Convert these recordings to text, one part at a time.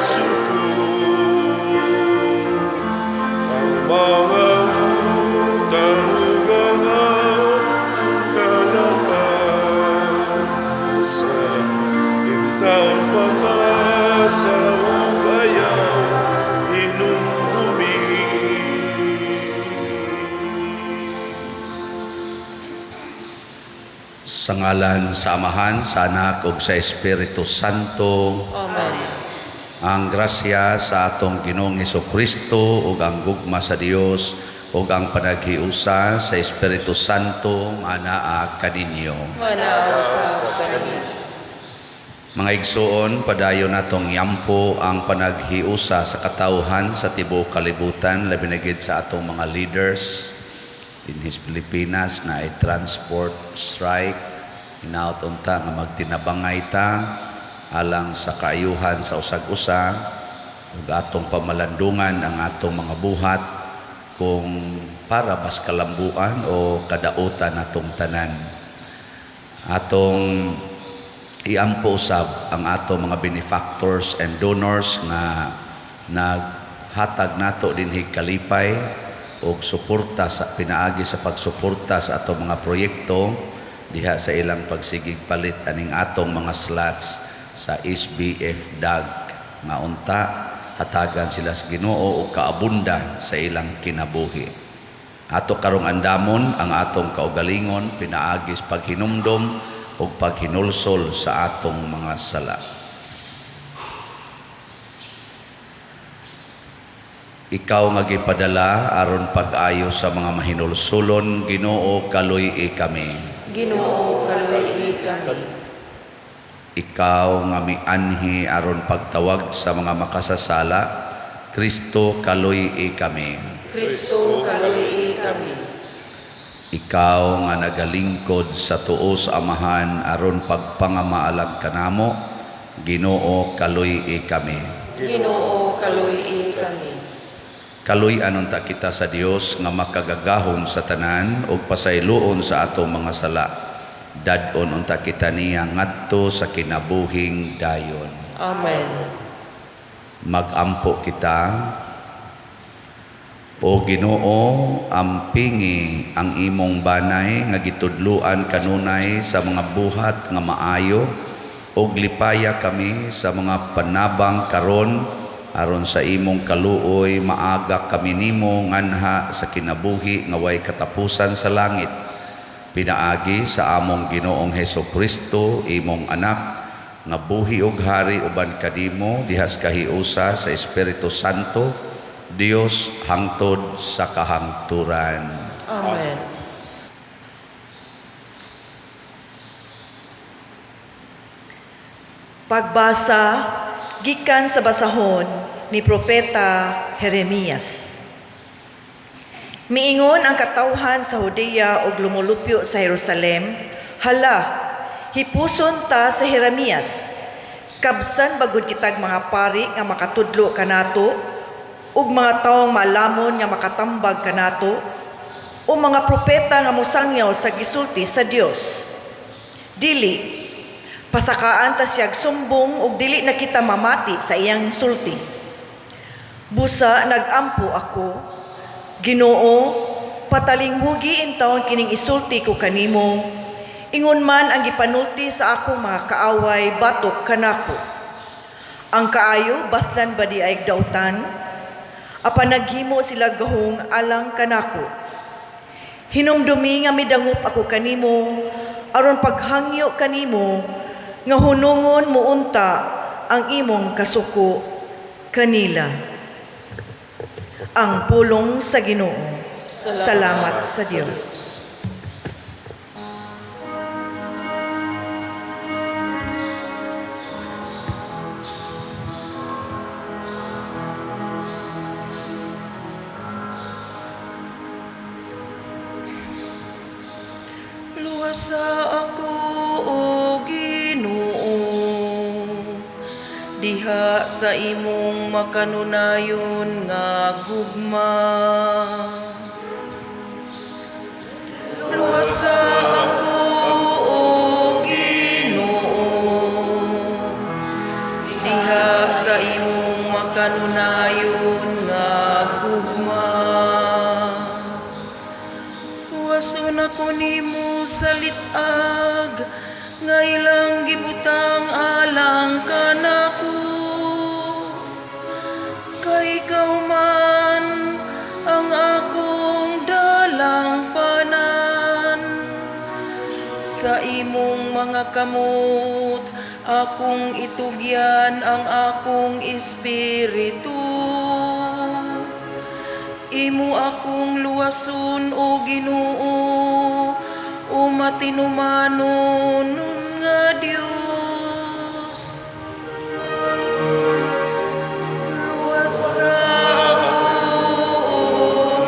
Suko ang mga utang ug ang among kalapasan. Intawon pabasa ug ayaw hinumdumi. Sa ngalan sa Amahan, sa Anak ug sa Espiritu Santo. Amen. Ang grasya sa atong Ginoong Kristo ug ang gugma sa Dios ug ang panaghiusa sa Espiritu Santo anaa kaninyo. Manaa usab kaninyo. Mga igsuon, padayon natong iampo ang panaghiusa sa katawhan sa tibuok kalibutan, labi na gid sa atong mga leaders dinhi sa Pilipinas na ay transport strike. Hinaot unta nga magtinabangay ta alang sa kaayuhan sa usag-usa ug atong pamalandungan ang atong mga buhat kung para bas kalambuan o kadautan natong tanan. Atong iampo usab ang atong mga benefactors and donors nga naghatag nato dinhi kalipay og suporta sa pinaagi sa pagsuporta sa atong mga proyekto diha sa ilang pagsigig palit aning atong mga slots sa SBF DAG nga unta hatagan sila sa Ginoo og kaabunda sa ilang kinabuhi. Ato karong andamon ang atong kaugalingon pinaagi sa paghinumdom ug paghinulsol sa atong mga sala. Ikaw nga gipadala aron pag-ayo sa mga mahinulsulon, Ginoo, kaluy-i kami. Ginoo, kaluy-i kami. Ikaw nga mianhi aron pagtawag sa mga makasasala, Kristo, kaluy-i kami. Kristo, kaluy-i kami. Ikaw nga nagalingkod sa tuo sa Amahan aron pagpangamaalag kanamo, Ginoo, kaluy-i kami. Ginoo, kaluy-i kami. Kaluy-an unta kita sa Dios nga makagagahom sa tanan ug pasayloon sa atong mga sala. Dad-on unta kita niya ngadto sa kinabuhing dayon. Amen. Magampo kita. O Ginoo, ampingi ang imong banay nga gitudluan kanunay sa mga buhat nga maayo ug lipaya kami sa mga panabang karon aron sa imong kaluoy maaga kami nimo nganha sa kinabuhi nga way katapusan sa langit. Pinaagi sa among Ginoong Hesus Kristo, imong anak nga buhi ug hari uban kanimo dihas kahiusa sa Espiritu Santo, Dios hangtod sa kahangturan. Amen. Pagbasa gikan sa basahon ni Propeta Jeremias. Miingon ang katawhan sa Judea ug lumulupyo sa Jerusalem, hala, hipuson ta sa Jeremias. Kabsan bagud kitag mga pari nga makatudlo kanato ug mga tawong malamon nga makatambag kanato o mga propeta nga mosangyaw sa gisulti sa Dios. Dili pasakaan ta siyag sumbong ug dili na kita mamati sa iyang sulti. Busa nagampo ako, Ginoo, patalinghugi intawon kining isulti ko kanimo. Ingon man ang gipanulti sa akong mga kaaway batok kanako. Ang kaayo baslan ba di ay dautan? Apan naghimo sila gahong alang kanako. Hinumdumi nga midangop ako kanimo aron paghangyo kanimo nga hunungon mo unta ang imong kasuko kanila. Ang pulong sa Ginoo. Salamat sa Dios. Luwasa ako, O Ginoo, diha sa imong makanunayon nga gugma. Luwasa ako, O Ginoo, diha Diha sa imong makanunayon nga gugma. Luwason ako nimo sa lit-ag nga ilang gibutang alang kanako. Kay ikaw man ang akong dalangpanan. Sa imong mga kamot, akong itugyan ang akong espiritu. Imo akong luwason, o Ginoo, o matinumanon nga Dios. Luwasa ako, o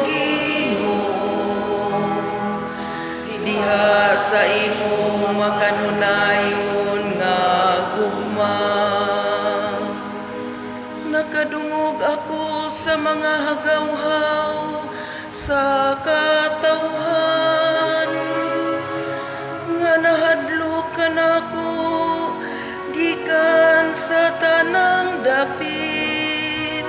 Ginoo, diha sa imong makanunayon nga gugma. Nakadungog ako sa mga hagawhaw sa katawhan nga nahadlok kanako gikan sa tanang dapit.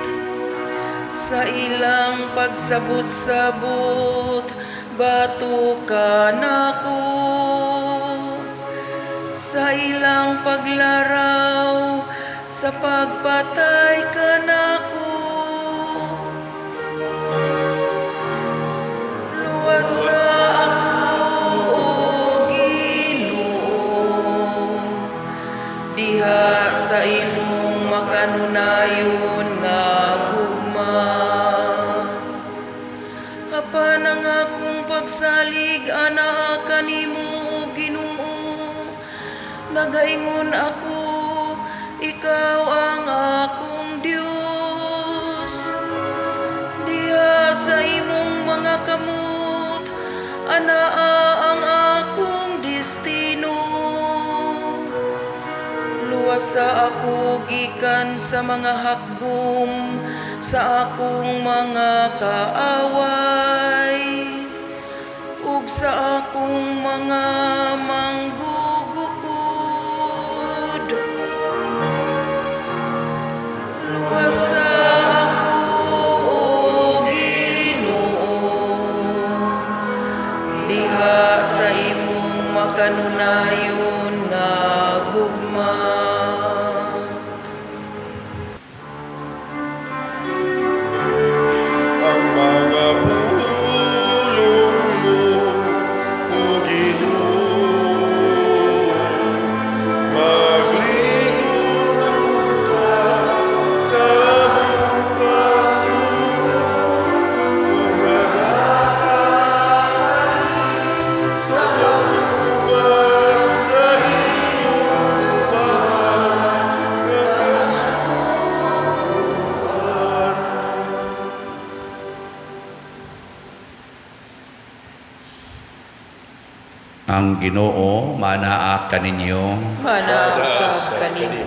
Sa ilang pagsabot-sabot, bato kanako. Sa ilang paglaraw, sa pagpatay kanako. Luwasa ako, o Ginoo, diha sa imong makanunayon nga gugma. Apan ang akong pagsalig anaa kanimo, o Ginoo. Nagaingon ako, ikaw ang akong Dios. Diha sa imong mga kamot, anaa ang akong destino. Luwasa ako gikan sa mga hakgom sa akong mga kaaway ug sa akong mga manggugukod. Luwasa ako, o Ginoo, diha sa imong makanunayon nga gugma. Ang mga pulong mo, O Ginoo, magligon ka sa among pagtuo, ug nagapakari sa pagtuman sa imong mahal nga kasuguan. Ang Ginoo manaa kaninyo. Manaa usab kanimo.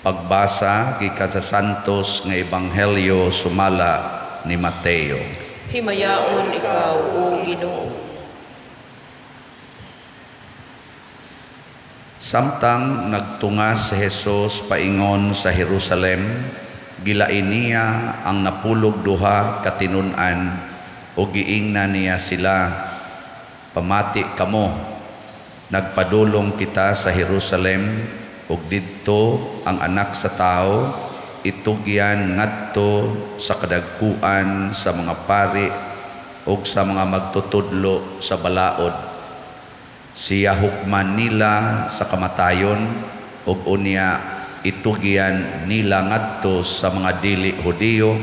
Pagbasa gikan sa Santos nga Ebanghelyo sumala ni Mateo. Himayaon ikaw, o Ginoo. Samtang nagtungas si Jesus paingon sa Jerusalem, gilain niya ang napulog duha ka tinun-an ug giingnan niya sila, pamati kamo, nagpadulong kita sa Jerusalem ug didto ang anak sa tawo itugyan ngadto sa kadagkuan sa mga pari ug sa mga magtutudlo sa balaod. Siya hukman nila sa kamatayon ug unya itugyan nila ngadto sa mga dili Hudiyo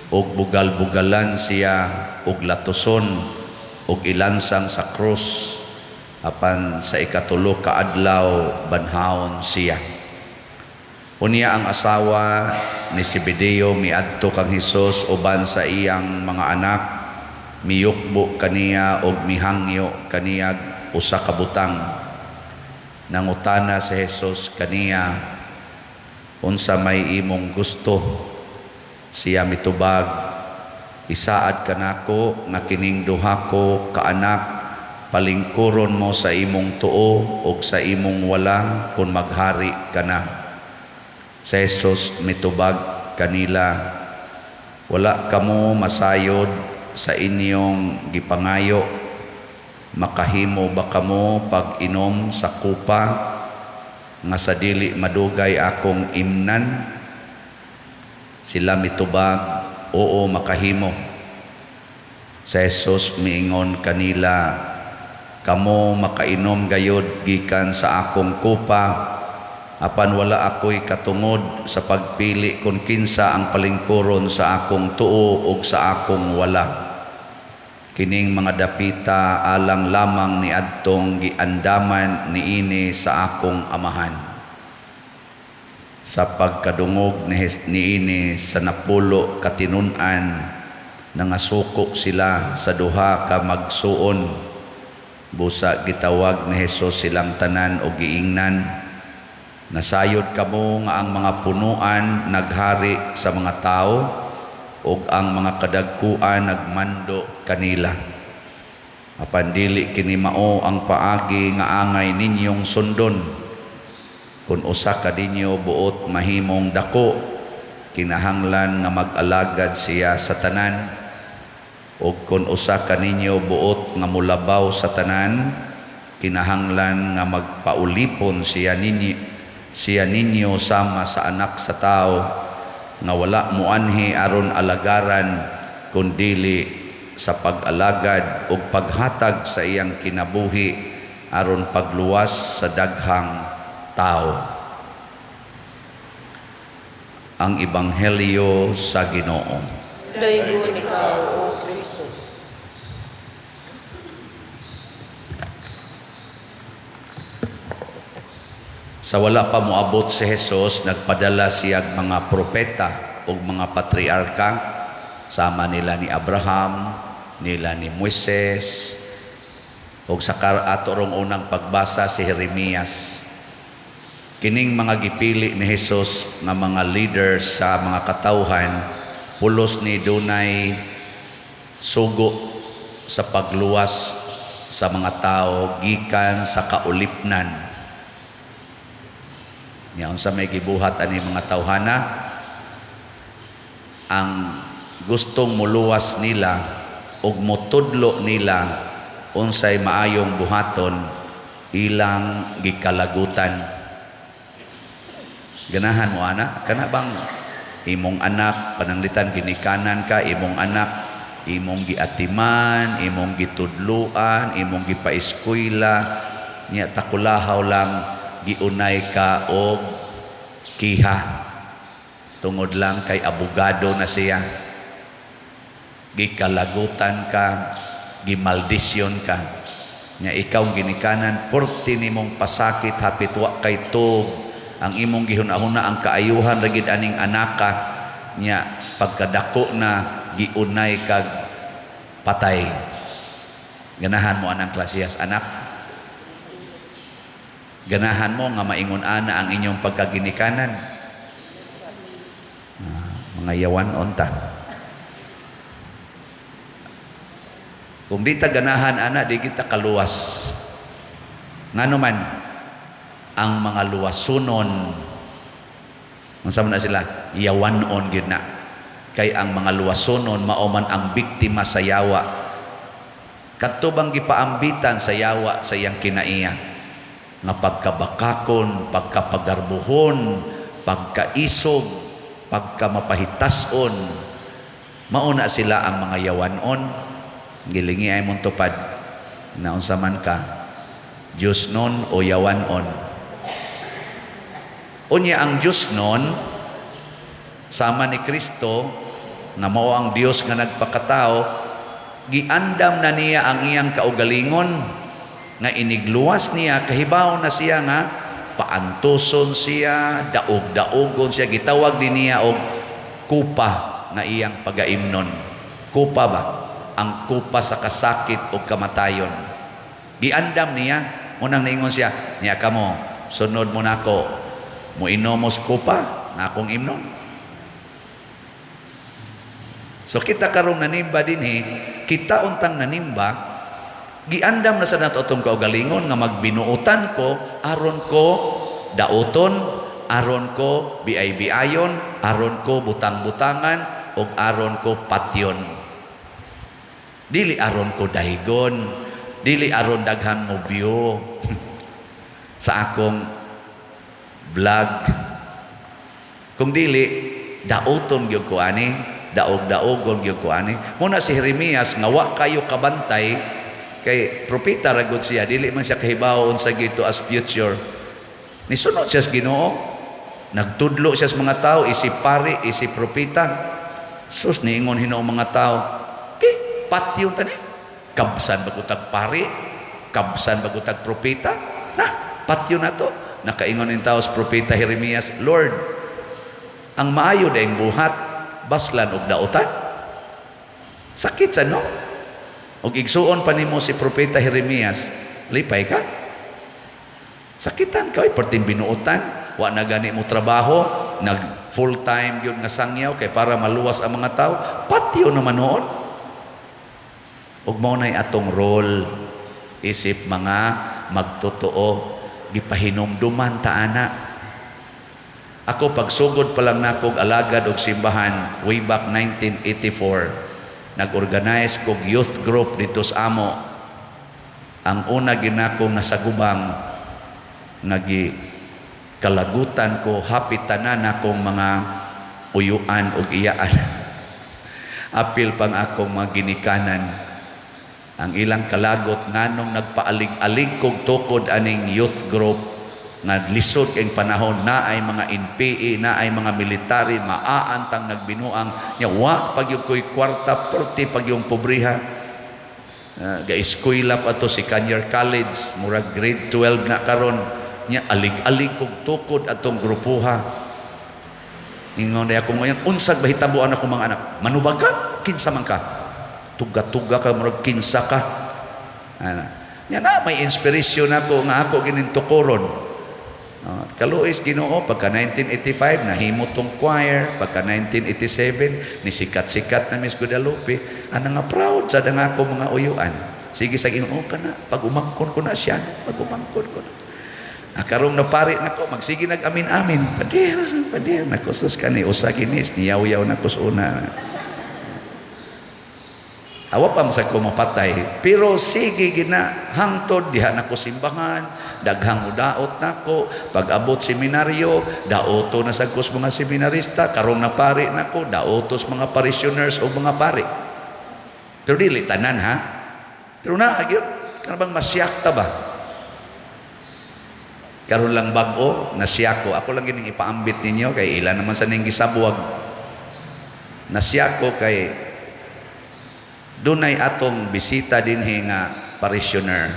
ug bugal-bugalan siya ug latuson ug ilansang sa krus, apan sa ikatulo ka adlaw banhawon siya. Unya ang asawa ni Zebedeo miadto kang Hesus uban sa iyang mga anak, miyukbo kaniya og mihangyo kaniya usa ka butang. Nangutana si Hesus kaniya, unsa may imong gusto? Siya mitubag, isaad kanako nga kining duha ko kaanak palingkuron mo sa imong tuo og sa imong wala kun maghari ka na. Si Jesus mitubag kanila, "Wala kamo masayod sa inyong gipangayo. Makahimo ba kamo pag-inom sa kupa nga sa dili madugay akong imnan?" Sila mitubag, "Oo, makahimo." Si Jesus miingon kanila, "Kamo makainom gayod gikan sa akong kupa, apan wala ako'y katungod sa pagpili kung kinsa ang palingkuron sa akong tuo ug sa akong wala. Kining mga dapita alang lamang niadtong giandaman niini sa akong Amahan." Sa pagkadungog niini sa 10 ka tinun-an, nangasuko sila sa duha ka magsuon. Busa gitawag ni Jesus silang tanan og giingnan, "Nasayod kamo nga ang mga punuan naghari sa mga tao ug ang mga kadagkuan nagmando kanila. Apan dili kini mao ang paagi nga angay ninyong sundon. Kung usa ka ninyo buot mahimong dako, kinahanglan nga mag-alagad siya sa tanan. Ug kung usa ka ninyo buot nga molabaw sa tanan, kinahanglan nga magpaulipon siya ninyo sama sa Anak sa Tao nga wala moanhi aron alagaran, kundili sa pag-alagad ug paghatag sa iyang kinabuhi aron pagluwas sa daghang tao." Ang Ebanghelyo sa Ginoo. Daygon ikaw, O Kristo. Sa wala pa moabot si Jesus, nagpadala siya mga propeta ug mga patriarka, sama nila ni Abraham, nila ni Moises, ug sa ato rong unang pagbasa si Jeremias. Kining mga gipili ni Jesus nga mga leaders sa mga katawhan, pulos ni dunay sugo sa pagluwas sa mga tao gikan sa kaulipnan. Nya unsa may gibuhat ani mga tawhana? Ang gustong muluwas nila ug motudlo nila unsay maayong buhaton, ilang gikalagutan. Ganahan mo ana? Kana bang imong anak pananglitan ginikanan ka, imong anak imong giatiman, imong gitudluan, imong gipaeskwela, nya takulahaw lang giunay ka og kiha tungod lang kay abogado na siya? Gikalagutan ka, gimaldisyon ka. Nya ikaw ginikanan, porti nimong pasakit hapit wa kay tug ang imong gihuna-huna ang kaayuhan ra gid aning anaka, nya pagkadako na giunay kag patay. Ganahan mo anang klasehas anak? Ganahan mo nga maingon ana ang inyong pagkaginikanan? Mga yawan unta. Kung di ta ganahan ana, di kita kaluwas. Ngano man ang mga luwasunon, unsa man na sila, yawanon gyud na. Kay ang mga luwasunon mao man ang biktima sa yawa. Kadto bang gipaambitan sa yawa sa iyang kinaiya nga pagkabakakon, pagkapagarbuhon, pagkaisog, pagkamapahitason, mauna sila ang mga yawanon. Gilingi ay mong tupad na unsa man ka, Diyos nun o yawanon. Unya ang Diyos nun sama ni Kristo nga mao ang Dios nga nagpakatao, giandam na niya ang iyang kaugalingon nga inigluwas niya, kahibaw na siya nga paantuson siya, daog-daogon siya, gitawag din niya og kupa nga iyang pagaimnon. Kupa ba? Ang kupa sa kasakit o kamatayon. Giandam niya, munang niingon siya, niya kamo, sunod mo nako, muinomos kupa nga akong imnon. So kita karong nanimba dinhi, kita untang nanimba, giandam na sa nato atong kaugalingon nga magbinuotan ko aron ko dauton, Aron ko biay-biayon, aron ko butang-butangan, ug aron ko patyon. Dili aron ko daygon, dili aron daghan mo view sa akong vlog. Kung dili, daoton gyud ko ani, daog-daogon gyud ko ani. Muna si Jeremias nga wa kayo kabantay kay propeta ra gud siya, dili man siya kahibaw unsa gito as future. Nisunod siya sa Ginoo. Nagtudlo siya sa mga tao, isip pari, isip propeta. Sus, niingon hinuon mga tao. Ki, patyon tani. Kabsan bagutag pari, kabsan bagutag propeta. Na, patyon na to. Nakaingon in tao sa propeta Jeremias, "Lord, ang maayo daing buhat, baslan og daotan." Sakit sa no? Og igsuon pa nimo si propeta Jeremias, lipay ka? Sakitan ka, oy, perting binuotan, wa na gani mo trabaho, nag full time gyud nga sangyaw kay para maluwas ang mga tao, patyo naman noon. Ug mao nay atong role isip mga magtotoo, gipahinumduman ta ana. Ako, pagsugod pa lang nako og alagad og simbahan way back 1984, nag-organize kog youth group dito sa amo. Ang una ginakong nasagubang nga gi kalagutan ko, hapit tanan akong mga uyuan ug iyaan. Apil pang akong mga ginikanan. Ang ilang kalagot nganong nagpaalig-alig kog tukod aning youth group nga lisod kay panahon, na ay mga NPA, na ay mga military, maaantang nagbinuang nya, wa pag yung ko'y kwarta, perti pag yung pobriha. Ga-eskwela pa to si Kanyar College, murag grade 12 na karon nya, alig-alig kog tukod atong grupuha. Ingon na ako ngayon, unsag bahitabuan ako mga anak, manubag ka, kinsa man ka, tuga-tuga ka, murag kinsa ka ana nya. Na may inspiration ako nga ako gining tukoron. Kaluoy sa Ginoo, pagka 1985 nahimo tong choir, pagka 1987 ni sikat-sikat na Miss Guadalupe. Ana nga proud sa nga ako mga uyuan. Sige sa Ginoo ka na, pag umangkon ko na siya, pag umangkon ko na. Ah, karong napari nako, magsige nag-amin-amin. Pader, pader, nako sus kani usa ginis niyaw-yaw nako sa una. Awa pa masag ko mapatay. Pero sige gina, hangtod diha nako simbahan, daghang udaot nako, pag abot seminaryo, daoto na sad ko sa mga seminarista, karong napari nako, daoto sa mga parishioners o mga pari. Pero dili tanan ha. Pero na gyud, kana bang masyak ta ba? Karon lang bag-o, nasiyak ko. Ako lang gining ipaambit ninyo kay ilan naman sa ning gisabwag. Nasiyak ko kay dunay atong bisita dinhi nga parishioner,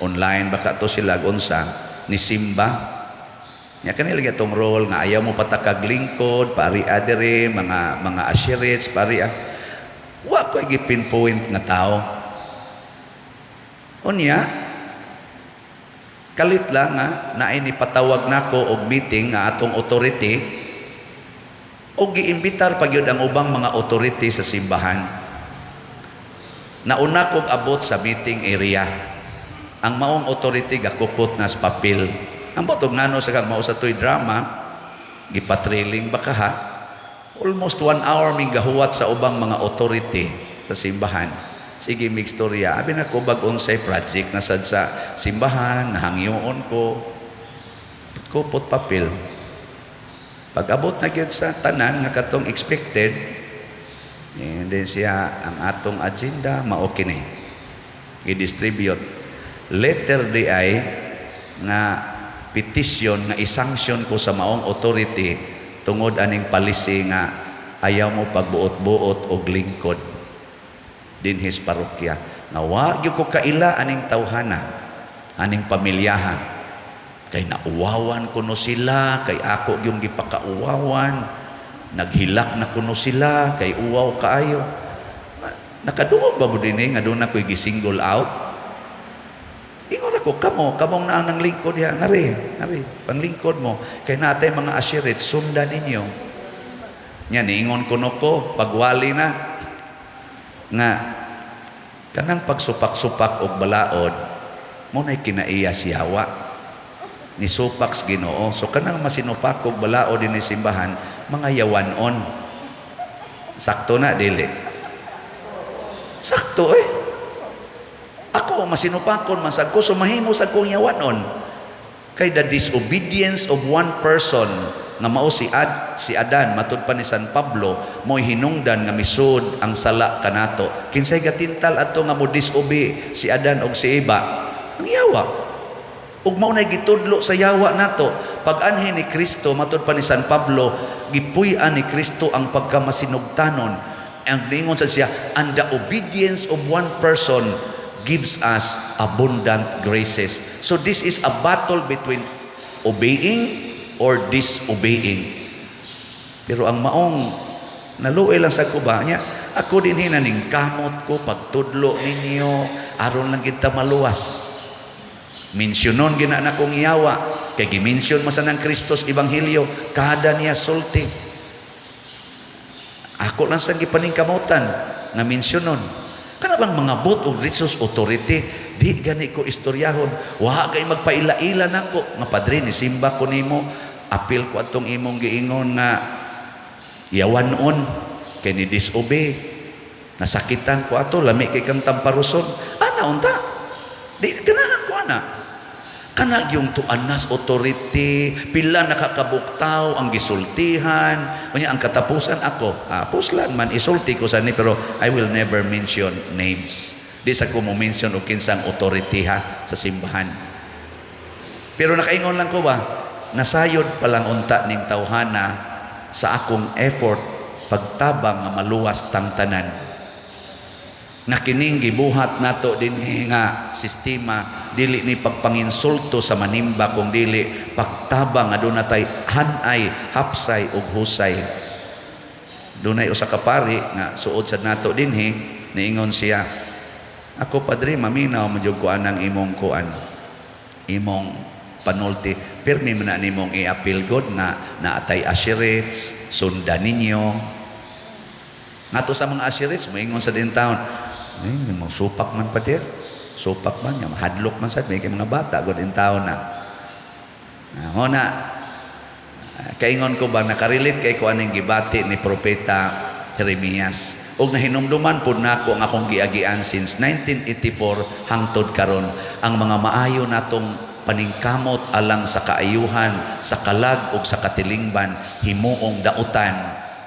online baka to sila unsa ni Simba nya. Kanila lagi atong role nga ayaw mo patakag lingkod pari adere mga usherates pari ah. Wa ko gi-pinpoint nga tao. Unya kalit lang nga naay ni patawag nako og meeting nga atong authority og giimbitar pa gyud ang ubang mga authority sa simbahan. Nauna kog abot sa meeting area. Ang maong authority gakupot na sa papel. Ang botog ngano sa kang mao sa toy drama, gipatrailing ba ka ha? Almost 1 hour ming gahuwat sa ubang mga authority sa simbahan. Sige, mig storya. Abi na ko bag unsay project na sad sa simbahan, nahangyoon ko. Kupot papel. Pag abot na gyud sa tanan nga katong expected, and then siya, ang atong agenda mao kini. I-distribute letter di ay nga petition nga i-sanction ko sa maong authority tungod aning policy nga ayaw mo pagbuot-buot og lingkod dinhi sa parokya. Nga wa gyud ko kaila aning tawhana, aning pamilyaha. Kay nauwawan kuno sila, kay ako yung gipakauwawan. Naghilak na kuno sila, kay uwaw kaayo. Nakadungog ba mo dinhi nga doon ako'y gisingle out? Ingon ako, kamo, kamong naang nang lingkod diha, ngari, ngari, panglingkod mo. Kay natay mga ashirit, sundan ninyo. Nya, niingon kuno ko, pagwali na, nga, kanang pagsupak-supak og balaod, mo na'y kinaiya si Yawa. Ni supak sa Ginoo. So kanang masinupak og balaod dinhi simbahan, mga yawanon. Sakto na, dili? Sakto eh. Ako masinupakon man sad ko, so mahimo sad kong yawanon. Kay the disobedience of one person nga mao si Adan, matud pa ni San Pablo, mo'y hinungdan nga misud ang sala kanato. Kinsay gatintal adto nga mo disobey si Adan og si Eva? Ang yawa. Ug mao nay gitudlo sa yawa nato. Pag-anhi ni Kristo, matud pa ni San Pablo, gipuy-an ni Kristo ang pagkamasinugtanon. Ang ningon sa siya, "And the obedience of one person gives us abundant graces." So this is a battle between obeying or disobeying. Pero ang maong naluoy lang sa kuba niya, ako din hinaning kamot ko pagtudlo ninyo aron lang kita maluwas. Mensyonon gina na kong yawa kay gi-mention man sa ng Kristos Ebanghelyo kada niya sulti. Ako lang sang gipaningkamutan nga mensyonon. Kana bang mga bot og religious authority, di gani ko istoryahon. Wa kay magpaila-ila nako nga, "Padre, ni simba ko nimo, apil ko atong imong giingon nga yawanon kay ni disobey. Nasakitan ko ato, lami kay kang tamparuson." Ana unta. Di ganahan ko ana. Kana yung tuanas authority, pila nakakabuktaw ang gisultihan, unya ang katapusan ako, puslan man isulti ko sa ni, pero I will never mention names. Di sa ko mo mention og kinsang authority ha sa simbahan. Pero nakaingon lang ko ba, nasayod pa lang unta ning tawhana sa akong effort pagtabang nga maluwas tang tanan nga kining gibuhat nato dinhi nga sistema, dili ni pagpanginsulto sa manimba, kung dili pagtabang nga aduna tay hanay, hapsay ug husay. Dunay usa ka pari nga suod sa nato dinhi, niingon siya, "Ako, padre, maminaw man jud ko anang imong kuan, imong panulti. Pirmi man na nimong i-appeal god nga naatay usherates, sundan ninyo." Ngato sa mga usherates, moingon sa din taon, "Ay, mga supak man pa dir. Supak man, nga mahadlok man sad, may kay mga bata, god in taon na." Ah, na, kaingon ko ba, nakarelate kay ko aning gibati ni Propeta Jeremias. Og nahinumduman pud nako ang akong giagian since 1984 hangtod karon, ang mga maayo natong paningkamot alang sa kaayuhan, sa kalag ug sa katilingban, himuong dautan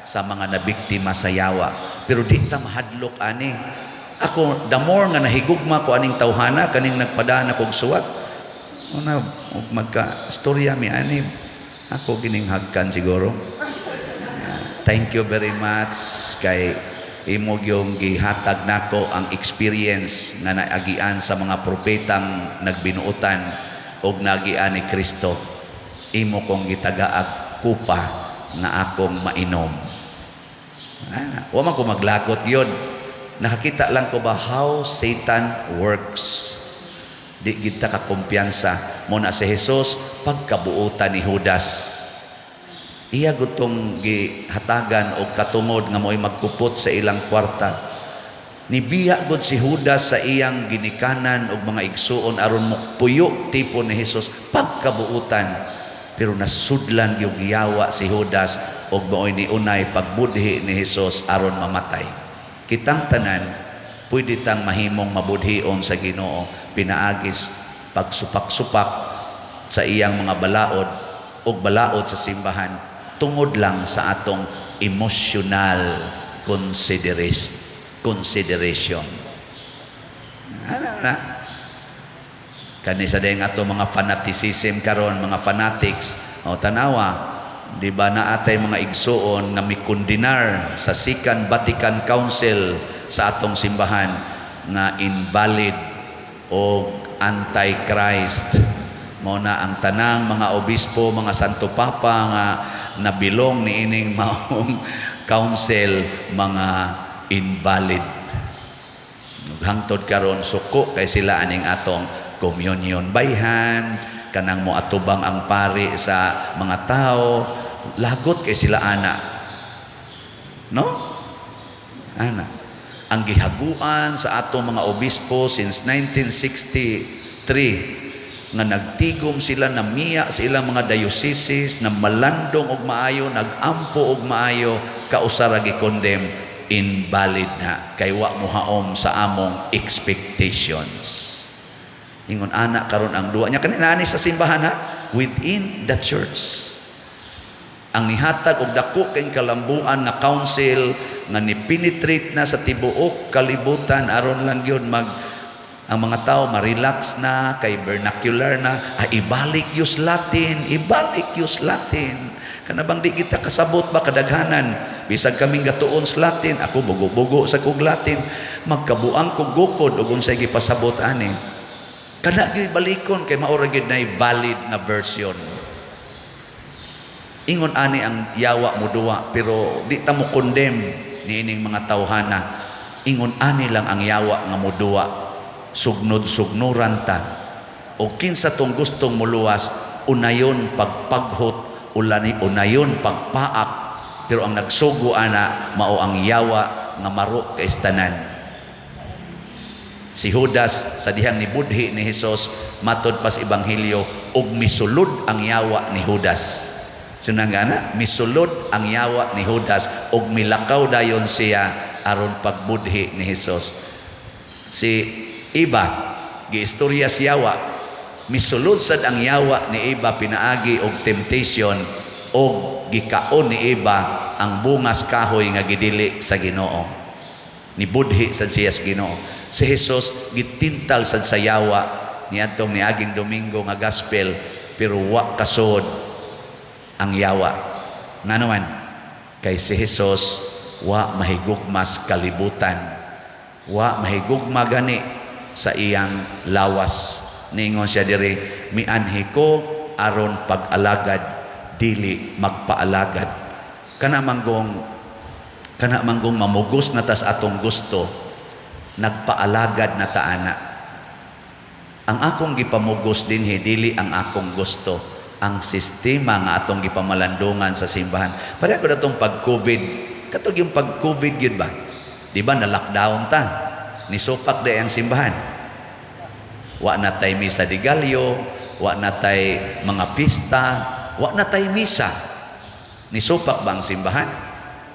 sa mga nabiktima sa yawa. Pero di ta mahadlok ani. Ako, the more nga nahigugma ko aning tawhana, kaning nagpadana kog suwat, una, ug magka istorya mi ani, ako gining hagkan siguro. Thank you very much kay imo gyung gihatag nako ang experience nga naagian sa mga propetang nagbinuotan og naagian ni Kristo. Imo kong gitagaag kupa nga akong mainom. Ana, wa man ko maglagot gyud. Nakakita lang ko ba how Satan works. Di kita kakumpiyansa mo na si Jesus pagkabuotan ni Judas. Iya gutong gihatagan og katungod nga mo'y magkupot sa ilang kwarta. Nibiya gud si Judas sa iyang ginikanan og mga igsuon aron mopuyo tipon ni Jesus pagkabuutan. Pero nasudlan gyud giyawa si Judas og mao'y niunay pagbudhi ni Jesus aron mamatay. Kitang tanan pwede tang mahimong mabudhion sa Ginoo pinaagis pagsupak-supak sa iyang mga balaod og balaod sa simbahan tungod lang sa atong emotional consideration. Ano na? Kani sa dayang ato mga fanaticism karon, mga fanatics, o tanawa, di ba naatay mga igsuon nga mikundinar sa Second Vatican Council sa atong simbahan nga invalid o anti-Christ? Mao na ang tanang mga obispo, mga Santo Papa nga nabilong niining maong council, mga invalid. Hangtod karon suko kay sila aning atong communion by hand, kanang mo atubang ang pari sa mga tao, lagot kay sila ana. No? Ana. Ang gihaguan sa atong mga obispo since 1963 nga nagtigom sila, namiya sa ilang mga dioceses, na malandong og maayo, nagampo og maayo, kausa ra gi-condemn, invalid na kay wa mohaom sa among expectations. Ingon ana karon ang duwa nya kani naani sa simbahan ha, within the church. Ang nihatag og dako kay kalambuan nga council nga ni-penetrate na sa tibuok kalibutan aron lang gyud mag ang mga tao ma-relax na kay vernacular na, ay, ibalik yus Latin, ibalik yus Latin. Kana bang di kita kasabot ba kadaghanan, bisag kaming gatuon sa Latin, ako bugo-bugo sa kog Latin, magkabuang kog gukod ug unsay gipasabot ani. Kana gyud balikon kay mao ra gyud nay valid nga version. Ingon ani ang yawa mo duwa, pero di ta mo condemn niining mga tawhana. Ingon ani lang ang yawa nga moduwa, sugnod-sugnuran ta. O kinsa tong gustong muluwas, unayon pagpaghot, ulani unayon pagpaak, pero ang nagsugo ana mao ang yawa nga maro kaistanan. Si Judas sa dihang nibudhi ni Hesus, matod pas ebanghelyo, og misulod ang yawa ni Judas. Sunang gana, misulod ang yawa ni Judas og milakaw dayon siya aron pagbudhi ni Hesus. Si Eva, giistorya si yawa, misulod sad ang yawa ni Eva pinaagi og temptation, og gikaon ni Eva ang bungas kahoy nga gidili sa Ginoo. Nibudhi sad siya sa Ginoo. Si Jesus gitintal sad sa yawa niadtong niaging Domingo nga gospel, pero wa kasod ang yawa. Ngano man? Kay si Jesus wa mahigugmas kalibutan. Wa mahigugma gani sa iyang lawas. Ningon siya diri, "Mianhi ko aron pag-alagad, dili magpaalagad." Kana manggong mamugos na tas atong gusto, nagpaalagad na ta ana. Ang akong gipamugos dinhi dili ang akong gusto, ang sistema nga atong gipamalandungan sa simbahan. Pareho ko datong pag-COVID, katong yung pag-COVID gyud ba? Di ba na lockdown ta? Nisupak di ang simbahan. Wa na tay misa de gallo, wa na tay mga pista, wa na tay misa. Nisupak ba ang simbahan?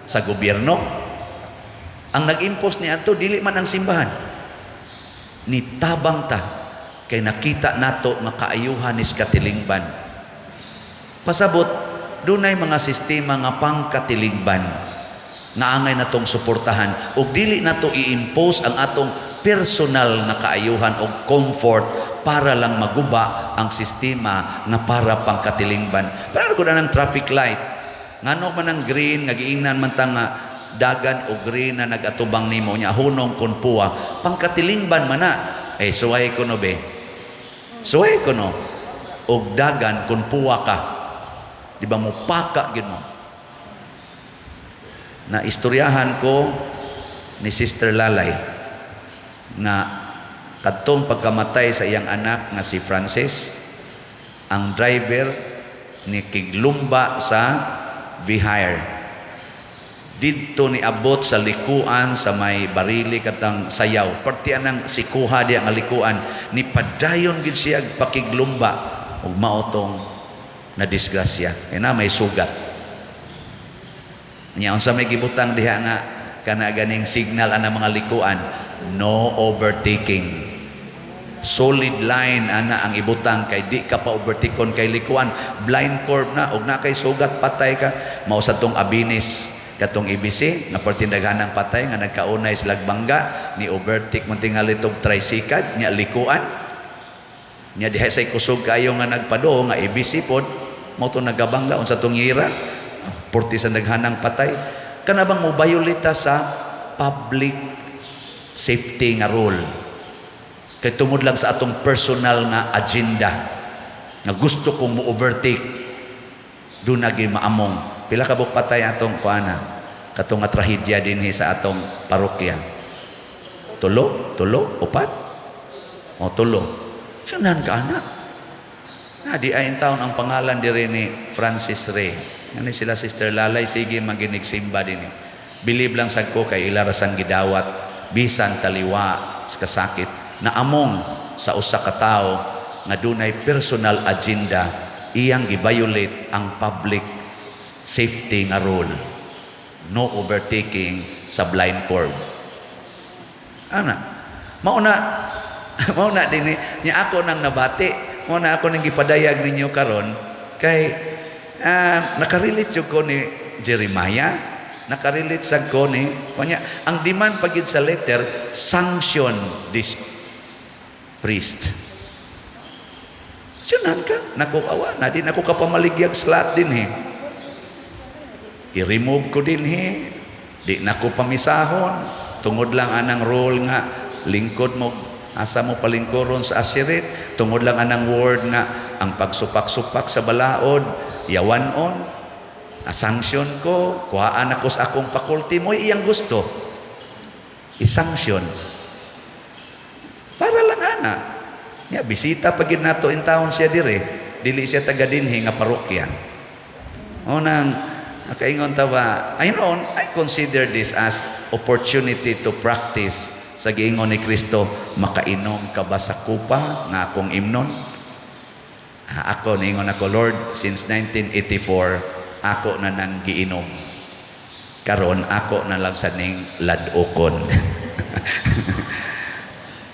Sa gobyerno? Ang nag-impose ni adto dili man ang simbahan. Nitabang ta kay nakita nato nga kaayuhan is katilingban. Pasabot, dunay mga sistema nga pangkatilingban nga angay natong suportahan ug dili nato i-impose ang atong personal nga kaayuhan og comfort para lang maguba ang sistema nga para pangkatilingban. Para ko na ng traffic light. Ngano man ang green nga giingnan man ta nga dagan o green na nagatubang nimo, nya hunong kon puwa, pangkatilingban man na. Eh, suway ko no be. Suway ko no. Og dagan kun puwa ka. Di ba mo paka gyud mo? Na istoryahan ko ni Sister Lalay nga kadtong pagkamatay sa iyang anak nga si Francis, ang driver ni kiglumba sa V-Hire. Didto ni abot sa likuan sa may barili katang sayaw. Parte anang sikuha diya nga likuan, ni padayon gid siya pakiglumba ug mao tong na disgrasya. Na may sugat. Nya unsa may gibutang diha nga kana ganing signal ana mga likuan, no overtaking. Solid line ana ang ibutang kay di ka pa overtakeon kay likuan, blind curve na og na kay sugat, patay ka. Mao sa tong Abinis katong ABC nga pertindaghanang patay nga nagkaunay sila bangga, ni overtake man tingali tog tricycle nya likuan nya diha say kusog kayo nga nagpado nga ABC pod mo to nagabangga. Unsa tong ira, porti sa naghanang patay. Kana bang mo-violate sa public safety nga rule kay tungod lang sa atong personal nga agenda nga gusto kong mo-overtake, doon naging maamong. Pila ka buok patay atong kuana katong nga trahedya dinhi sa atong parokya? Tulo, tulo, upat o tulo. Sunan ka ana na di ay taon ang pangalan diri ni Francis Ray. Ngani sila Sister Lalay sige maginig simba dinhi. Believe lang sad ko kay ila rasang gidawat bisan taliwa sa kasakit na among sa usa ka tawo. nga dunay personal agenda, iyang gi-violate ang public safety nga rule, no overtaking sa blind curve. Ana, mauna mauna din niya ako nang nabati, mao na ako nang gipadayag ninyo karon kay nakarelate jud ko ni Jeremiah, nakarelate sa ko ni kanya. Ang demand pagid sa letter, sanction this priest. Sunan ka, naku awa, na di nako kapamaligyag slot din eh. I-remove ko din he. Di nako pamisahon. Tungod lang anang role nga lingkod mo, asa mo palingkuron sa asirit, tungod lang anang word nga ang pagsupak-supak sa balaod, yawan-on, a-sanction ko, kuhaan ako sa akong faculty mo, iyang gusto. I-sanction. Para lang ana. Ya, bisita pagid nato in town siya dire. Dili siya taga dinhi nga parokya. O nang nakaingon ta ba, I know, I consider this as opportunity to practice sa giingon ni Kristo, "Makainom ka ba sa kupa nga akong imnon?" Ah, ako, niingon ako, "Lord, since 1984, ako na nang giinom. Karon ako na lang sa ning ladokon."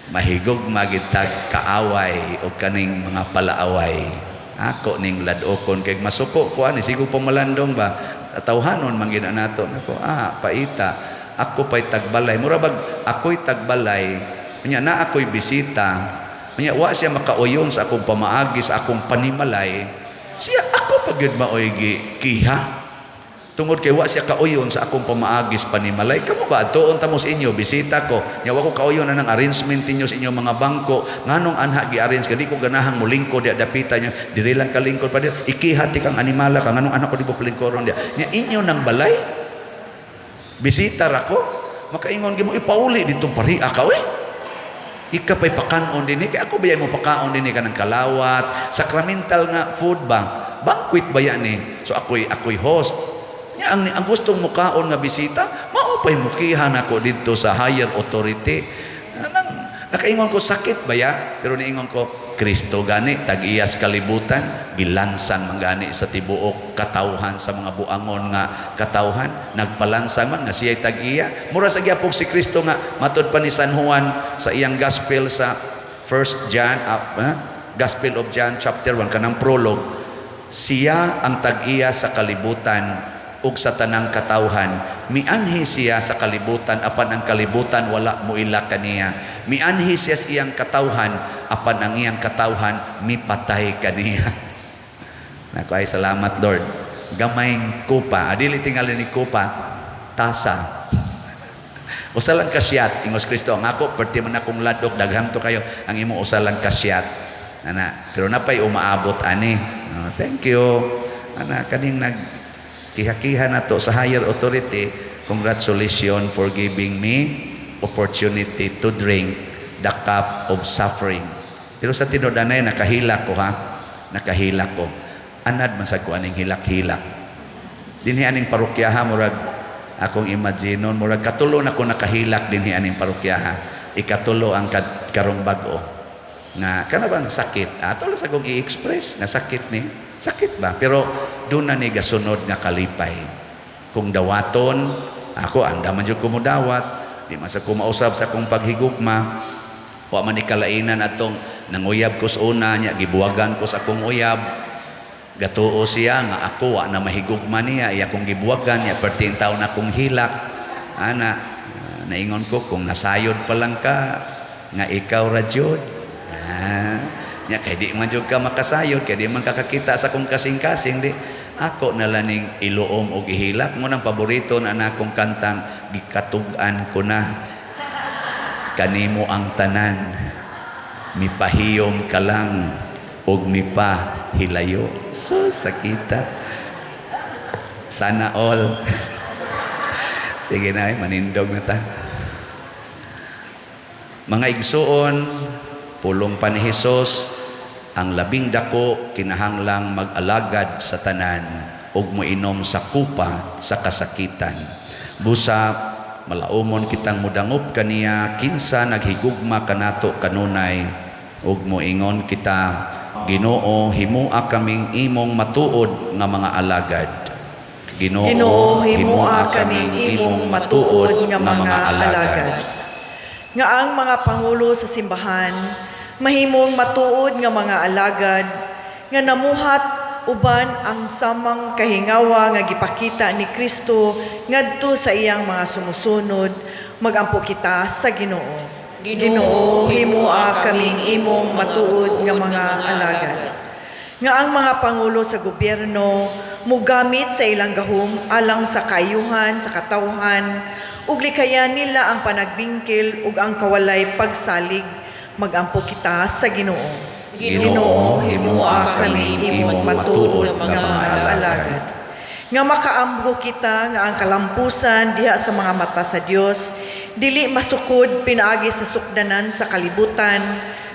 Mahigog magitag kaaway o kaning mga palaaway. Ako ning ladokon kay masuko ko ani sigo pamalandong ba, tawhanon man gid nato. Nako, paita ako pay tagbalay, mura bag ako'y tagbalay nya na ako'y bisita nya wa siya makauyon sa akong pamaagi, sa akong panimalay. Siya ako pag gyud maoy gi kiha tungod kay wa siya kauyon sa akong pamaagis panimalay. Kamo ba, tuon ta mo sa inyo, bisita ko nya wa ko kauyon na ng arrangement ninyo sa inyong mga bangko, nganong anha gi-arrange ka, di ko ganahang molingkod diya dapita niya, diri lang ka lingkod pa diri, ikiha ti kang animala ka, nganong anak ko di mo palingkoron diya nya inyo nang balay, bisita ra ko, makaingon gimo ipauli ditong paria ka oy, ika pa'y pakanon din kay ako ba mo pakaon din ka ng kalawat, sacramental nga food ba, banquet ba yan eh. So ako'y host. Nya ang gustong mukaon nga bisita, mao pa'y mukihan ako didto sa higher authority. Anang nakaingon ko, sakit ba ya? Pero niingon ko, Kristo gani tag-iyas kalibutan, gilansang man gani sa tibuok katawhan, sa mga buangon nga katawhan, nagpalansang man nga siya'y tag-iya. Mura sa gyapon si Kristo nga matud pa ni San Juan sa iyang gospel sa First John, Gospel of John chapter 1, kanang prologue, siya ang tag-iya sa kalibutan ug sa tanang katawhan. Mianhi siya sa kalibutan apan ang kalibutan wala moila kaniya. Mianhi siya sa iyang katawhan apan ang iyang katawhan mipatay kaniya. Nako ay salamat, Lord. Gamayng kupa, adili tingali ni kupa, tasa. Usa lang ka shot, ingos Kristo, ang ako perti man akong ladok, daghan to kayo, ang imo usa lang ka shot. Ana, pero napay umaabot ani. Oh, thank you. Ana, kaning nag kiha-kiha na to sa higher authority, congratulations for giving me opportunity to drink the cup of suffering. Pero sa tinud-anay, nakahilak ko ha. Nakahilak ko. Anad man sa ko aning hilak-hilak. Dinhi aning parokyaha, murag akong imaginon, murag katulo na ko nakahilak dinhi aning parokyaha. Ikatulo ang karong bag-o. Nga kana bang sakit? Ato lang sa akong i-express nga sakit ni. Sakit ba? Pero doon na ni gasunod nga kalipay. Kung dawaton, ako anda man jud ko modawat, di man sa ko mausab sa akong paghigugma. Wa man ni kalainan atong nanguyab ko sa una nya gibuwagan ko sa akong uyab. Gatuo siya nga ako wa na mahigugma niya, iya akong gibuwagan niya perting taon akong hilak. Ana, naingon ko, kung nasayod pa lang ka nga ikaw ra jud. Nya kay di man jud ka makasayod, kay di man kakakita sa akong kasing-kasing, di ako na lang ning iluom og ihilak mo nang paborito na akong kantang "Gikatug-an ko na kanimo ang tanan, mipahiyom ka lang og mipahilayo." So sakita, sana all. Sige na, eh, manindog na ta. Mga igsuon, pulong pa ni Hesus, ang labing dako kinahanglang mag-alagad sa tanan ug moinom sa kupa sa kasakitan. Busa malaumon kitang mudangop kaniya, kinsa naghigugma kanato kanunay. Ug moingon kita, Ginoo, himua kaming imong matuod nga mga alagad. Ginoo, Ginoo, himua kaming imong matuod nga mga alagad. Nga ang mga pangulo sa simbahan mahimong matuod nga mga alagad nga namuhat uban ang samang kahingawa nga gipakita ni Kristo ngadto sa iyang mga sumusunod, magampo kita sa Ginoo. Ginoo, himua kaming imong matuod nga mga alagad. Nga ang mga pangulo sa gobyerno mugamit sa ilang gahom alang sa kaayuhan sa katawhan ug likayan nila ang panagbingkil ug ang kawalay pagsalig, magampo kita sa Ginoo. Ginoo, himua kaming imong matuod nga mga alagad. Nga makaamgo kita nga ang kalampusan diha sa mga mata sa Dios dili masukod pinaagi sa sukdanan sa kalibutan,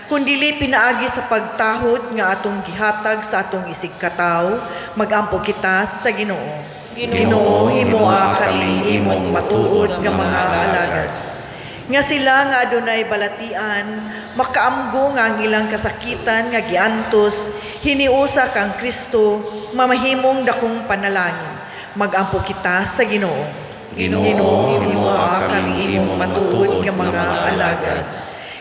kundili pinaagi sa pagtahod nga atong gihatag sa atong isigkatawo, magampo kita sa Ginoo. Ginoo, himua kaming imong matuod nga mga alagad. Nga sila nga adunay balatian makaamgo nga ang ilang kasakitan nga giantos hiniusa kang Kristo mamahimong dakong panalangin, magampo kita sa Ginoo. Ginoo, himua kaming imong matuod nga mga alagad.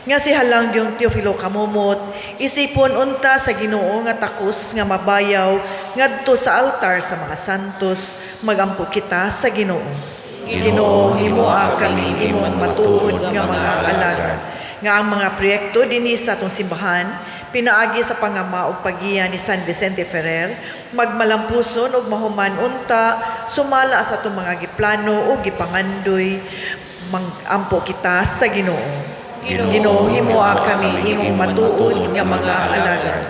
Nga si Halang Diyong Teofilo Camomot isipon unta sa Ginoo nga takos nga mabayaw ngadto sa altar sa mga santos, magampo kita sa Ginoo. Ginoo, himua kaming imong matuod nga mga alagad. Nga ang mga proyekto dinhi sa atong simbahan pinaagi sa pangama ug paggiya ni San Vicente Ferrer magmalampuson ug mahuman unta sumala sa atong mga giplano ug gipangandoy, magampo kita sa Ginoo. Ginoo, himua kami imong matuod nga mga alagad.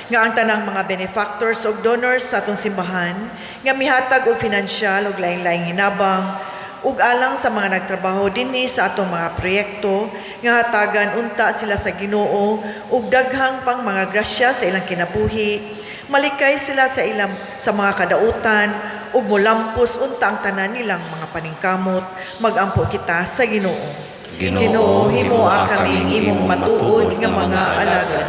Nga ang tanang mga benefactors ug donors sa atong simbahan nga mihatag og finansyal ug lain-laing hinabang ug alang sa mga nagtrabaho dinhi sa atong mga proyekto nga hatagan unta sila sa Ginoo ug daghang pang mga grasya sa ilang kinabuhi, malikay sila sa ilang sa mga kadautan ug molampos unta ang tanan nilang mga paningkamot, magampo kita sa Ginoo. Ginoo, Ginoo, himua kaming imong matuod nga mga alagad.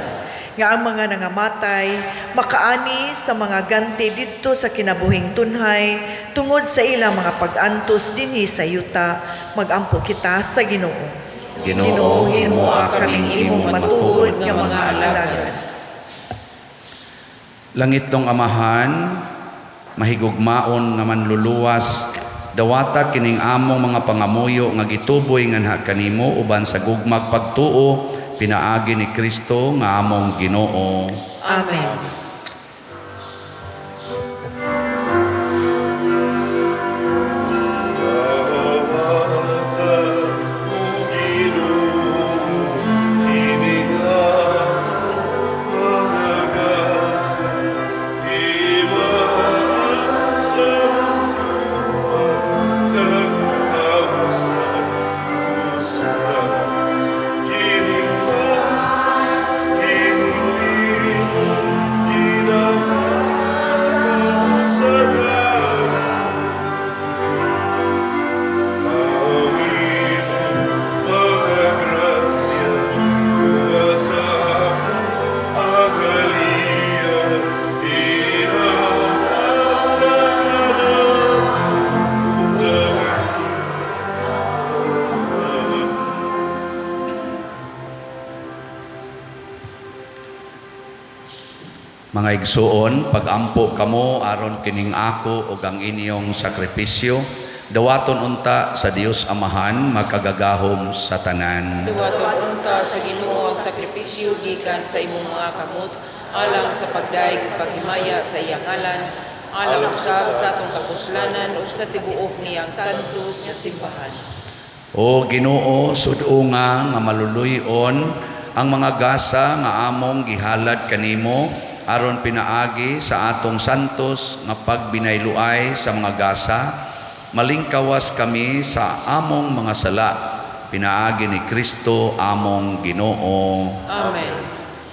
Nga ang mga nangamatay makaani sa mga ganti didto sa kinabuhing tunhay tungod sa ilang mga pag-antos dinhi sa yuta, magampo kita sa Ginoo. Ginoo, Ginoo, himua kaming imong matuod nga mga alagad. Langitnong Amahan, mahigugmaon nga manluluwas, dawata kining among mga pangamuyo nga gituboy nganha kanimo uban sa gugmag pagtuo pinaagi ni Kristo nga among Ginoo. Amen. Dawata, O Ginoo, kining among mga gasa, himua sa gugma sa kausa-usa. Kining kining bino, ginamot sa kamot sa dalan. Ang imong mga grasya, kuha sa among agaliya, ihatag na kanamo langit. Amen. Mga igsuon, pagampo kamo aron kining ako ug ang inyong sakripisyo, dawaton unta sa Dios Amahan makagagahom sa tanan. Duwaton unta sa Ginoo ang sakripisyo gikan sa imong mga kamot alang sa pagdayeg ug paghimaya sa iyang ngalan, alang usab sa atong kapuslanan ug sa tibuok niyang santos nga simbahan. O Ginoo, sud-unga nga maluluy-on ang mga gasa nga among gihalad kanimo aron pinaagi sa atong santos nga pagbinayluay sa mga gasa, malingkawas kami sa among mga sala pinaagi ni Kristo among Ginoo. Amen.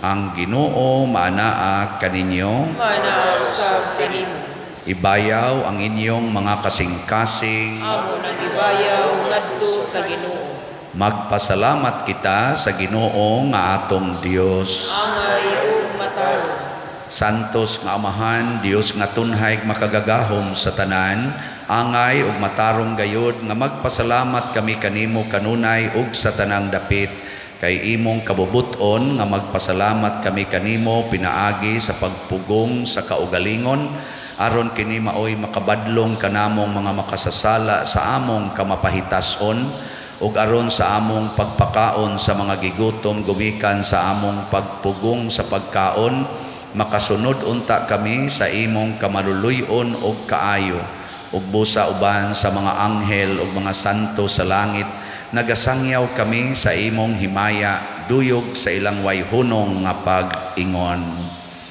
Ang Ginoo maanaa kaninyo. Maanaa usab kanimo. Ibayaw ang inyong mga kasing-kasing. Amo nang gibayaw ngadto sa Ginoo. Magpasalamat kita sa Ginoo nga atong Dios. Angay ug matarong. Santos nga Amahan, Dios nga tunhay makagagahom sa tanan, angay ug matarong gayod nga magpasalamat kami kanimo kanunay ug sa tanang dapit, kay imong kabubut-on nga magpasalamat kami kanimo pinaagi sa pagpugong sa kaugalingon, aron kini maoy makabadlong kanamong mga makasasala sa among kamapahitason, ug aron sa among pagpakaon sa mga gigutom gumikan sa among pagpugong sa pagkaon, makasunod unta kami sa imong kamaluluy-on ug kaayo, ug busa uban sa mga anghel ug mga santo sa langit, nagasangyaw kami sa imong himaya, duyog sa ilang wayhunong nga pag-ingon.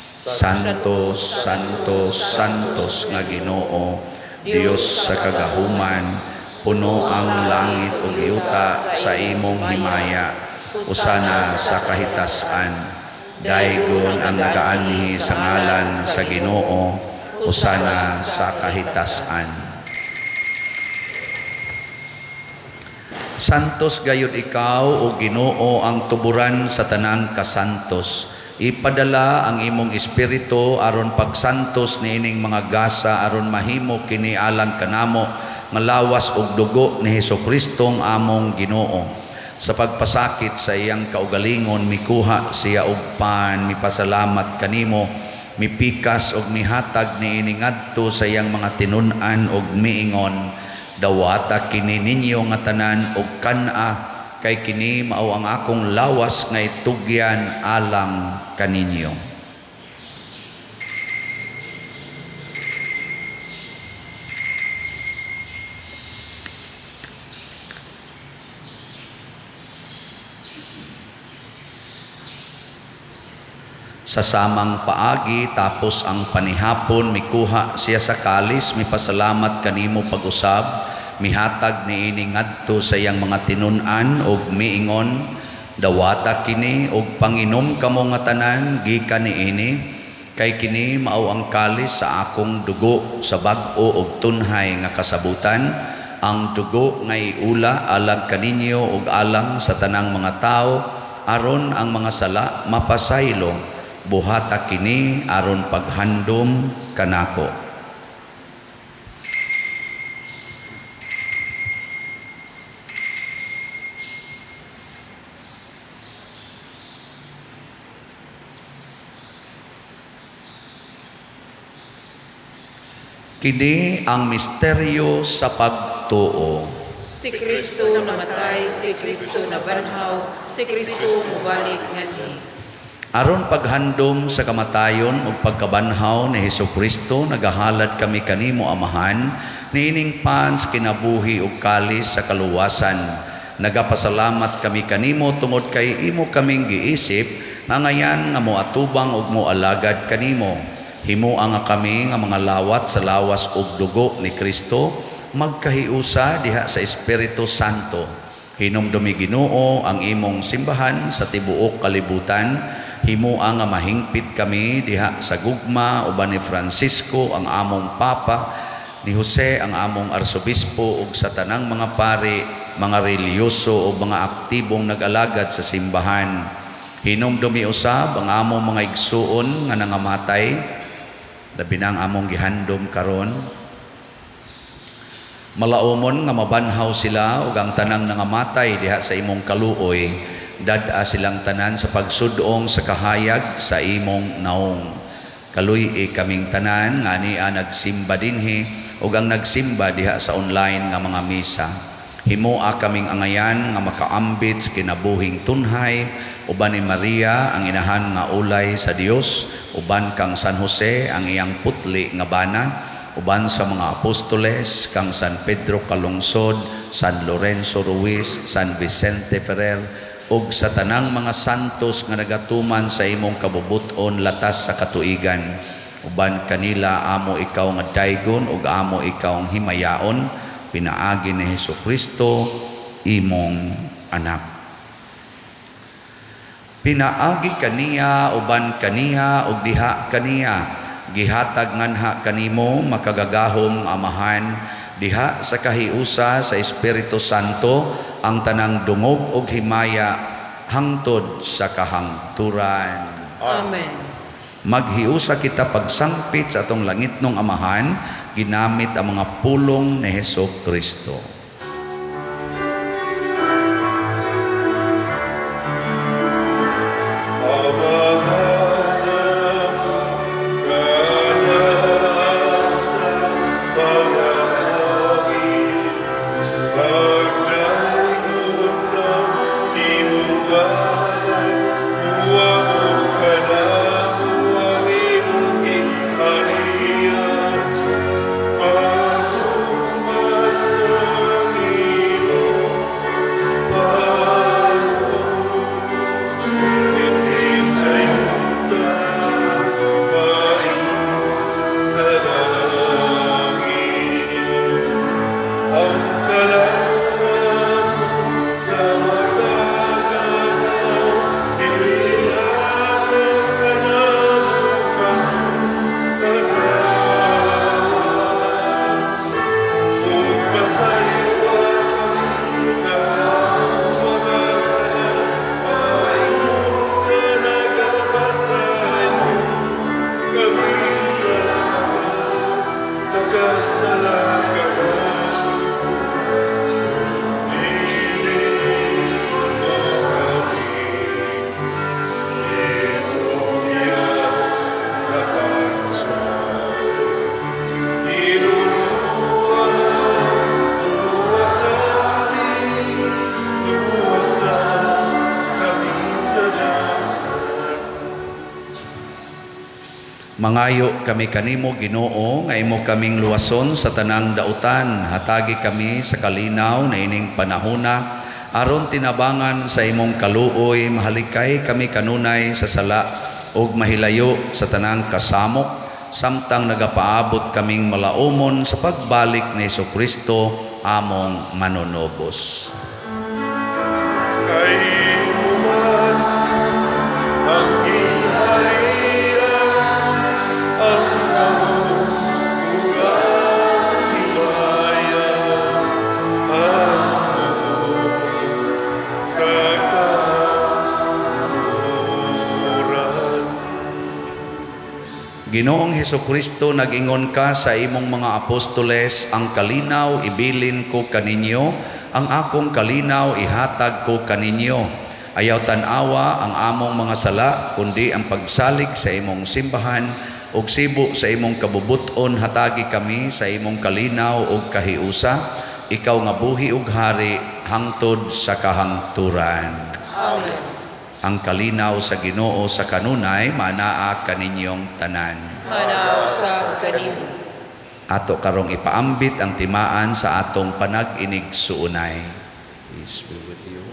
Santo, Santo, Santos nga Ginoo, Dios sa kagahuman, puno ang langit ug yuta sa imong himaya, usana sa kahitasan. Daygon ang nagaanhi sa ngalan sa Ginoo, usana sa kahitasan. Santos gayud ikaw o Ginoo ang tuburan sa tanang kasantos. Ipadala ang imong espiritu aron pagsantos niining mga gasa aron mahimo kini alang kanamo nga lawas ug dugo ni Hesukristo among Ginoo. Sa pagpasakit sa iyang kaugalingon mikuha siya og pan, mipasalamat kanimo, mipikas og mihatag niini ngadto sa iyang mga tinun-an og miingon, dawata kini ninyo nga tanan og kan-a, kay kini mao ang akong lawas nga itugyan alang kaninyo. Sa samang paagi tapos ang panihapon mikuha siya sa kalis, mipasalamat kanimo pag-usab, mihatag niini ngadto sa iyang mga tinun-an og miingon, dawata kini og panginom kamo nga tanan gikan niini, kay kini mao ang kalis sa akong dugo sa bag-o og tunhay nga kasabutan, ang dugo nga iula alang kaninyo ug alang sa tanang mga tawo aron ang mga sala mapasaylo. Buhata kini aron paghandom kanako. Kini ang misteryo sa pagtuo. Si Kristo namatay, si Kristo nabanhaw, si Kristo mubalik nganhi. Aron paghandom sa kamatayon ug pagkabanhaw ni Hesukristo, nagahalad kami kanimo Amahan, niining pan sa kinabuhi ug kalis sa kaluwasan. Nagapasalamat kami kanimo tungod kay imo kaming giisip nga ngayan nga moatubang ug moalagad kanimo. Himoa nga kami nga mga lawat sa lawas ug dugo ni Kristo, magkahiusa diha sa Espiritu Santo. Hinumdumi Ginoo ang imong simbahan sa tibuok kalibutan. Himoa nga mahingpit kami diha sa gugma uban ni Francisco ang among Papa, ni Jose ang among Arsobispo ug sa tanang mga pari, mga relihiyoso ug mga aktibong nag-alagad sa simbahan. Hinumdumi usab ang among mga igsuon nga nangamatay, labi na ang among gihandom karon. Malaumon nga mabanhaw sila ug ang tanang nangamatay diha sa imong kaluoy, dad-a silang tanan sa pagsudong sa kahayag sa imong naong. Kaluy-i kaming tanan nga ania nagsimba dinhi ug ang nagsimba diha sa online nga mga misa. Himoa kaming angayan nga makaambit sa kinabuhing tunhay uban ni Maria ang inahan nga ulay sa Dios, uban kang San Jose ang iyang putli nga bana, uban sa mga apostoles kang San Pedro Calungsod, San Lorenzo Ruiz, San Vicente Ferrer, ug sa tanang mga santos nga nagatuman sa imong kabubut-on latas sa katuigan. Uban kanila amo ikaw nga daygon ug amo ikaw ang himayaon, pinaagi ni Hesukristo imong anak. Pinaagi kaniya, uban kaniya ug diha kaniya, gihatag nganha kanimo makagagahom Amahan Diha sa kahiusa sa Espiritu Santo ang tanang dungog ug himaya hangtod sa kahangturan. Amen. Maghiusa kita pagsangpit sa atong langitnong Amahan, ginamit ang mga pulong ni Heso Kristo. Amahan namo nga naa sa mga langit, pagdaygon ang imong ngalan, muabot kanamo ang imong gingharian, matuman ang imong panguot dinhi sa yuta, maingon sa langit. Ang kalamon namo sa matag adlaw, ihatag kanamo karong adlaw. Ug pasayloa kami sa among mga sala, maingon nga nagapasaylo kami sa mga nagasala kanamo. Dili mo kami itugyan sa pagsuway. Ginoo, luwasa kami, luwasa kami sa dagat. Mangayo kami kanimo, Ginoo, nga imo kaming luwason sa tanang dautan. Hatagi kami sa kalinaw na ining panahona aron tinabangan sa imong kaluoy, mahalikay kami kanunay sa sala ug mahilayo sa tanang kasamok samtang nagapaabot kaming malaumon sa pagbalik ni Hesukristo among manunobos. Kay imo man ang gingharian, ang gahom ug ang himaya, hangtod sa kahangturan. Ginoong Hesukristo, nag-ingon ka sa imong mga apostoles, "Ang kalinaw ibilin ko kaninyo, ang akong kalinaw ihatag ko kaninyo." Ayaw tan-awa ang among mga sala, kundi ang pagsalig sa imong simbahan, ug sibo sa imong kabubuton hatagi kami sa imong kalinaw ug kahiusa, ikaw nga buhi ug hari hangtod sa kahangturan. Amen. Ang kalinaw sa Ginoo sa kanunay manaa kaninyong tanan. Manaa usab kanimo. Ato karong ipaambit ang timaan sa atong panag-inigsuonay. Peace be with you.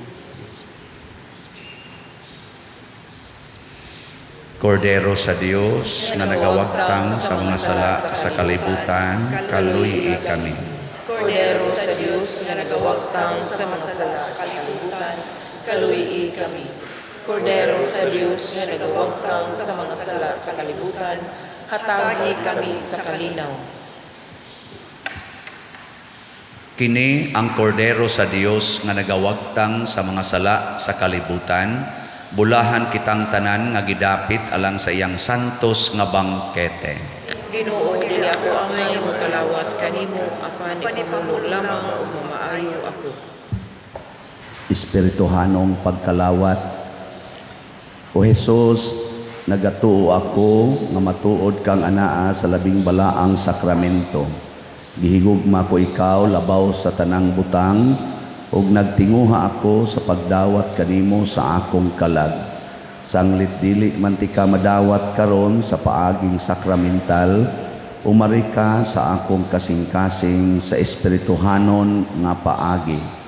Kordero sa Dios nga nagawagtang sa mga sala sa kalibutan, kaluy-i kami. Kordero sa Dios nga nagawagtang sa mga sala sa kalibutan, kaluy-i kami. Kordero sa Dios nga nagawagtang sa mga sala sa kalibutan, hatagi kami sa kalinaw. Kini ang kordero sa Dios nga nagawagtang sa mga sala sa kalibutan, bulahan kitang tanan nga gidapit alang sa iyang santos nga bangkete. Ginoo, dili ako angay mokalawat kanimo, apan ipamulong lamang ug mamaayo ako. Espirituhanong pagkalawat. O Jesus, nagatuo ako nga matuod kang anaa sa labing balaang sakramento. Gihigugma ko ikaw labaw sa tanang butang ug nagtinguha ako sa pagdawat kanimo sa akong kalag. Sanglit dili man tika madawat karon sa paaging sakramental, umari ka sa akong kasing-kasing sa espirituhanon nga paagi.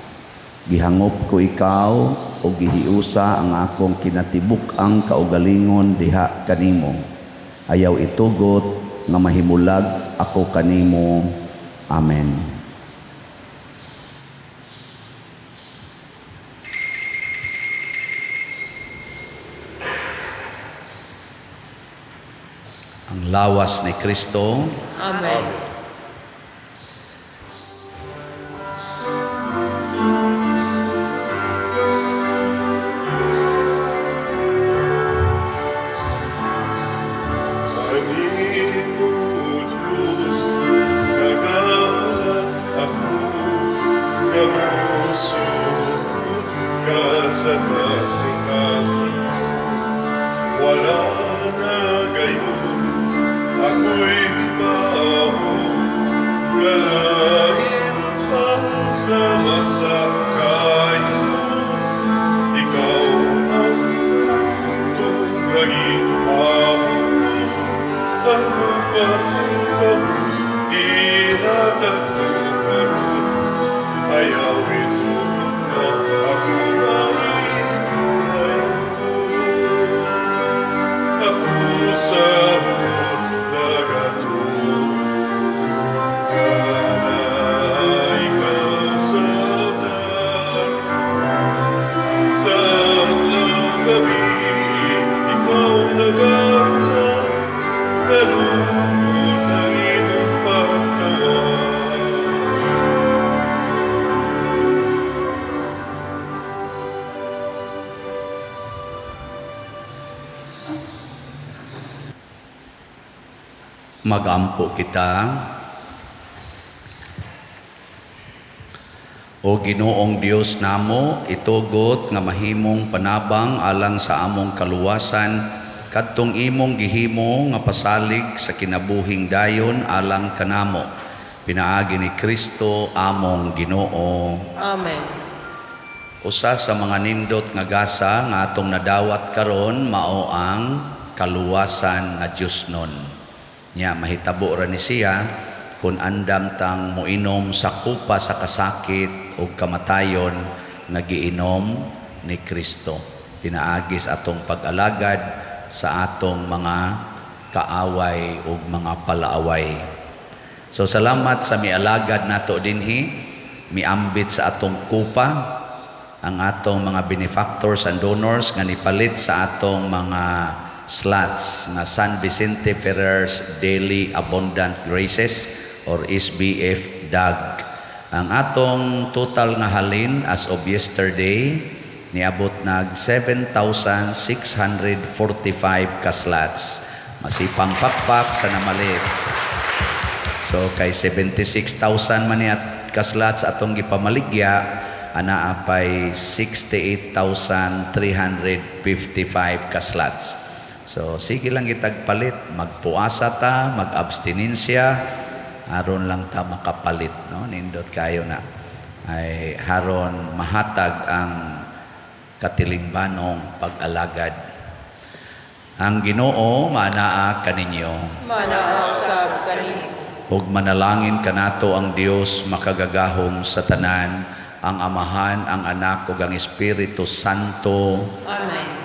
Gihangop ko ikaw o gihiusa ang akong kinatibuk-ang kaugalingon diha kanimo. Ayaw itugot nga mahimulag ako kanimo. Amen. Ang lawas ni Kristo. Amen. Sugod ka sa kasing-kasing ko. Wala na gayon, ako'y gipaabot, kalain pang sama sa kanimo. Ikaw ang bugtong nga giabot ko, ang gugma kong kabus, ihatag ko karon. Ayaw itugot nga ako mahilayo. Ako sa hugot nagatuo nga ikaw sa altar. Sa adlaw gabi, ikaw nagahuna, kalugod ang imong pagtawag. Magampo kita. O Ginoong Dios namo, itugot nga mahimong panabang alang sa among kaluwasan kadtong imong gihimo nga pasalig sa kinabuhing dayon alang kanamo, pinaagi ni Kristo among Ginoo. Amen. Usa sa mga nindot nga gasa nga atong nadawat karon mao ang kaluwasan nga Diosnon. Nya mahitabo ra ni siya kung andam tang moinom sa kupa sa kasakit o kamatayon nga giinom ni Kristo. Pinaagi sa atong pag-alagad sa atong mga kaaway ug mga palaaway. So salamat sa mialagad nato dinhi, miambit sa atong kupa, ang atong mga benefactors and donors nga nipalit sa atong mga slots nga San Vicente Ferrer's Daily Abundant Graces or SBF DAG. Ang atong total nga halin as of yesterday niabot nag 7,645 ka slots. Masipang pakpak sa namalit. So kay 76,000 man niya ka slots atong gipamaligya, anaa pay 68,355 ka slots. So sige lang itag palit, magpuasa ta, mag-abstinensya, aron lang ta makapalit, no? Nindot kayo na ay haron mahatag ang katilimbanong pag-alagad. Ang Ginoo maanaa kaninyo. Manaa usab kanimo. Ug manalangin kanato ang Dios makagagahom sa tanan, ang Amahan, ang Anak ug ang Espiritu Santo. Amen.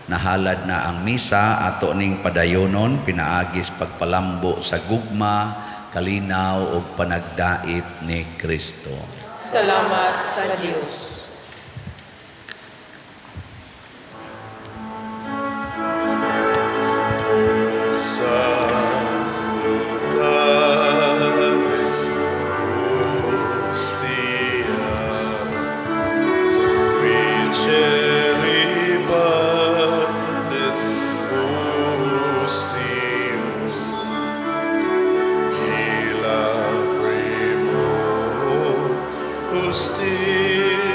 Nahalad na ang misa ato ning padayonon pinaagis pagpalambo sa gugma, kalinaw ug panagdait ni Kristo. Salamat sa Dios. Salutaris hostia, qui celibantes hostium, illa primo hostilia.